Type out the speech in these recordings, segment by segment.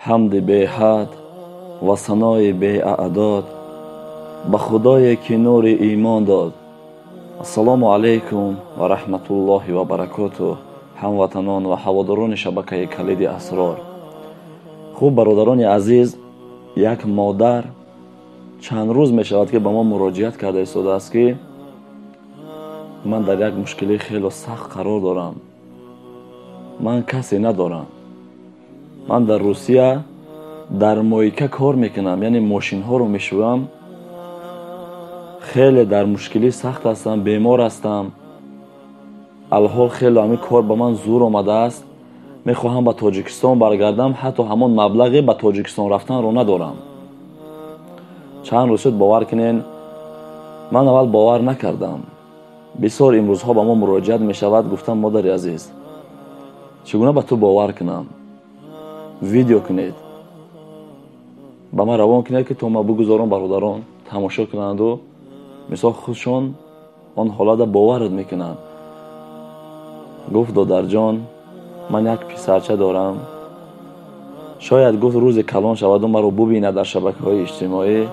Ҳамди беҳад ва санои беаъдод ба худое ки нури имон дод. Ассалому алайкум ва раҳматуллоҳи ва баракотуҳ, ҳамватанон ва ҳаводорони шабакаи Калиди Асрор. Хуб, бародарони азиз, як модар чанд рӯз мешавад ки ба мо муроҷиат карда истодааст ки ман дар як мушкилии хело сахт қарор дорам, ман касе надорам, ман дар Русия дар мойка кор мекунам, яъне мошинҳоро мешӯям, хеле дар мушкилии сахт ҳастам, бемор ҳастам, алҳол хеле ҳамин кор ба ман зур омадааст, мехоҳам ба Тоҷикистон баргардам, ҳатто ҳамон маблағе ба Тоҷикистон рафтанро надорам. Чанд рӯз шуд, бовар кунен, ман аввал бовар накардам. Бисёр имрӯзҳо ба мо муроҷиат мешавад, гуфтам модари азиз, чӣ гуна ба ту бовар кунам? Видео кунед, ба ман равон кунед ки то ман бигузорам бародарон тамошо кунанду мисол худшон он ҳолата боварат мекунанд. Гуфт додарҷон, ман як писарча дорам, шояд гуфт рӯзе калон шаваду маро бубинад дар шабакаҳои иҷтимоӣ,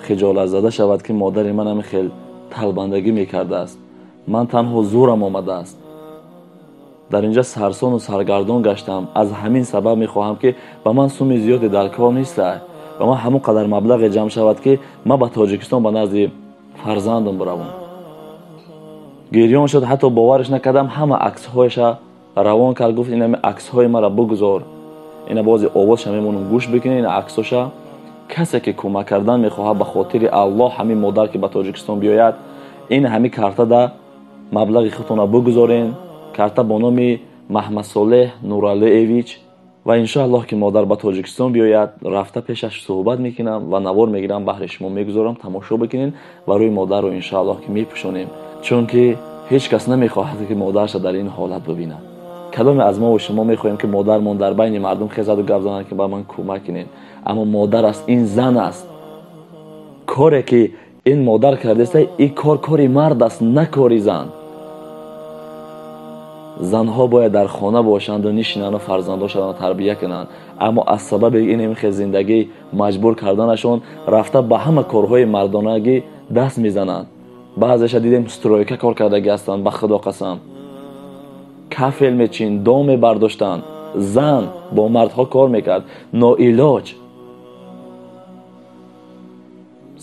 хиҷолатзада шавад ки модари ман ҳамин хел талбандагӣ мекардааст, ман танҳо зӯрам омадааст, дар инҷа сарсону саргардон гаштам, аз ҳамин сабаб мехоҳам ки ба ман суми зиёде дар кор неста, ба ман ҳамон қадар маблағе ҷамъ шавад ки ман ба Тоҷикистон ба назди фарзандам биравам. Гирён шуд, ҳатто бовараш накардам, ҳама аксҳояша равон кард, гуфт инами аксҳои маро бигузор, ина бози овозша мемонам гӯш бикунед, ина аксоша. Касе ки кӯмак кардан мехоҳад ба хотири Аллоҳ ҳамин модар ки ба Тоҷикистон биёяд, ин ҳами картада маблағи худтонро бигузорен, карта бо номи Маҳмадсолеҳ Нуралиевич, ва иншоаллоҳ ки модар ба Тоҷикистон биёяд, рафта пешаш суҳбат мекунам ва навор мегирам, баҳри шумо мегузорам, тамошо бикунед ва рӯи модарро иншоаллоҳ ки мепӯшонем, чунки ҳеҷ кас намехоҳад ки модарша дар ин ҳолат бибинад. Кадоме аз мо ва шумо мехоҳем ки модармон дар байни мардум хезаду гап занад ки ба ман кӯмак кунед? Аммо модар аст, ин зан аст. Коре ки ин модар кардааст, ин кор кори мард аст, на кори зан. Занҳо бояд дар хона бошанду нишинанду фарзандошонро тарбия кунанд, аммо аз сабаби ин хел зиндагӣ маҷбур карданашон рафта ба ҳама корҳои мардонагӣ даст мезананд. Баъзеша дидем стройка кор кардагӣ ҳастанд, ба худо қасам, кафел мечин, дом мебардоштанд. Зан бо мардҳо кор мекард, ноилоҷ.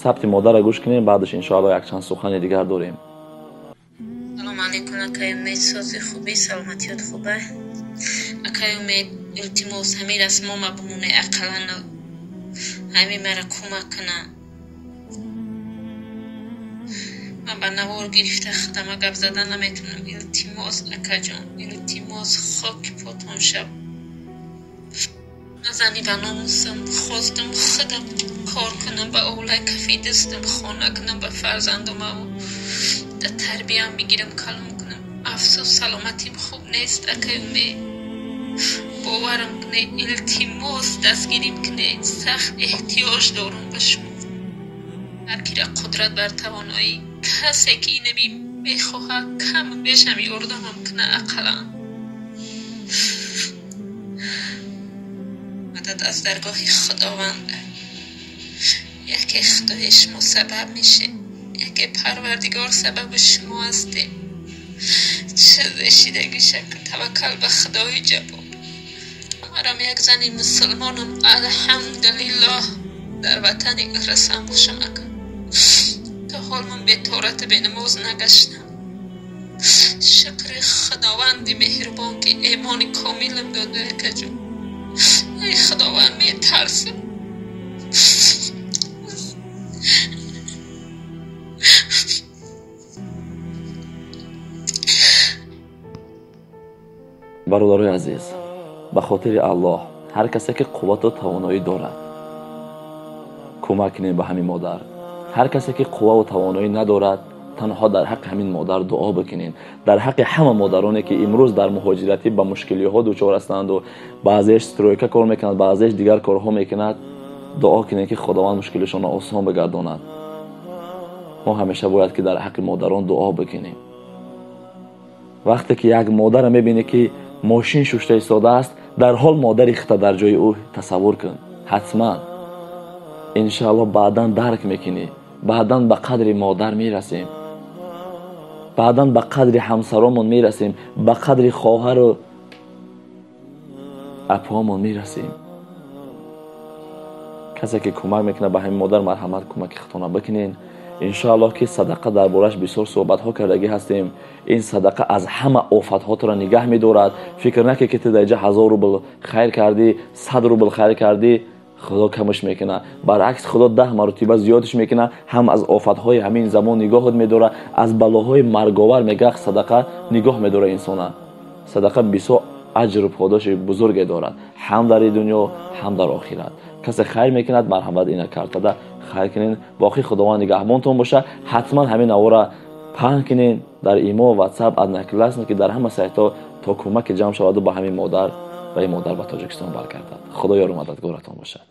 Сабти модарро гӯш кунем, баъдаш иншоаллоҳ якчанд сухани дигар дорем. Салом алейкум, акай Умед, сози хуби, саломатиёт хуба. Акай Умед, илтимос, ҳамин расмома бимоне, ақаллан ҳамин мара кӯмак куна. Ман ба навор гирифта худама гап зада наметавонам. Илтимос, акаҷон, илтимос, хоки потон шав. Ман зани ба номусам, хостам худам кор кунам, ба овлаи кафи дастам хона кунам, ба фарзандомаву да тарбиям бигирам, калон кунам. Афсӯс, саломатим хуб нест, акай Умед. Боварам кунед, илтимос, дастгирим кунед, сахт эҳтиёҷ дорам ба шумо. Ҳар кира қудрат бар тавоноӣ, касе ки инами мехоҳад кам бешам ёрдамам куна ақаллан. Мадад аз даргоҳи Худованд. Яке Худои шумо сабаб мешед, яке Парвардигор сабаби шумо ҳастед. Чизе шидагиша таваккал ба Худои ҷаббор. Марам як зани мусулмонам, алҳамдулиллоҳ, дар ватани расам бошам ака. То ҳол ман беторату бенамоз нагаштам. Шукри Худованди меҳрубон ки имони комилам дода акаҷон. Эй Худованд, метарсам. Бародарои азиз, ба хотири Аллоҳ ҳар касе ки қуввату тавоноӣ дорад кӯмак кунед ба ҳамин модар. Ҳар касе ки қувваву тавоноӣ надорад танҳо дар ҳаққи ҳамин модар дуо бикунед. Дар ҳаққи ҳама модароне ки имрӯз дар муҳоҷиратӣ ба мушкилиҳо дучор ҳастанду баъзеаш стройка кор мекунад, баъзеаш дигар корҳо мекунад, дуо кунед ки Худованд мушкилишонро осон бигардонад. Мо ҳамеша бояд ки дар ҳаққи модарон дуо бикунем. Вақте ки як модарро мебинӣ ки мошин шушта истодааст, Дар ҳол модари худта дар ҷои ӯ тасаввур кун. Ҳатман иншааллоҳ баъдан дарк мекунӣ, баъдан ба қадри модар мерасем, баъдан ба қадри ҳамсаромон мерасем, ба қадри хоҳару апомон мерасем. Касе ки кӯмак мекунад ба ҳамин модар, марҳамат, кӯмаки худтона бикунен. Иншоаллоҳ ки садақа дар бораш бисёр суҳбатҳо кардагӣ ҳастем. Ин садақа аз ҳама офатҳо туро нигаҳ медорад. Фикр накун ки ту дар инҷа 1000 рубл хайр кардӣ, 100 рубл хайр кардӣ, худо камаш мекунад. Баръакс, худо 10 маротиба зиёдаш мекунад. Ҳам аз офатҳои ҳамин замон нигоҳат медорад, аз балоҳои марговар мега садақа нигоҳ медорад инсона. Садақа бисёр аҷру подоши бузурге дорад, ҳам дар дунё, ҳам дар охират. Касе хайр мекунад, марҳамат, ина картада хайр кунен. Боқӣ худованд нигаҳбонтон боша. Ҳатман ҳамин навора паҳн кунен дар имо, ватсап, одноклассники, дар ҳама сайтҳо, то кӯмаке ҷамъ шаваду ба ҳамин модар ва ин модар ба Тоҷикистон баргардад. Худо ёру мададгоратон бошад.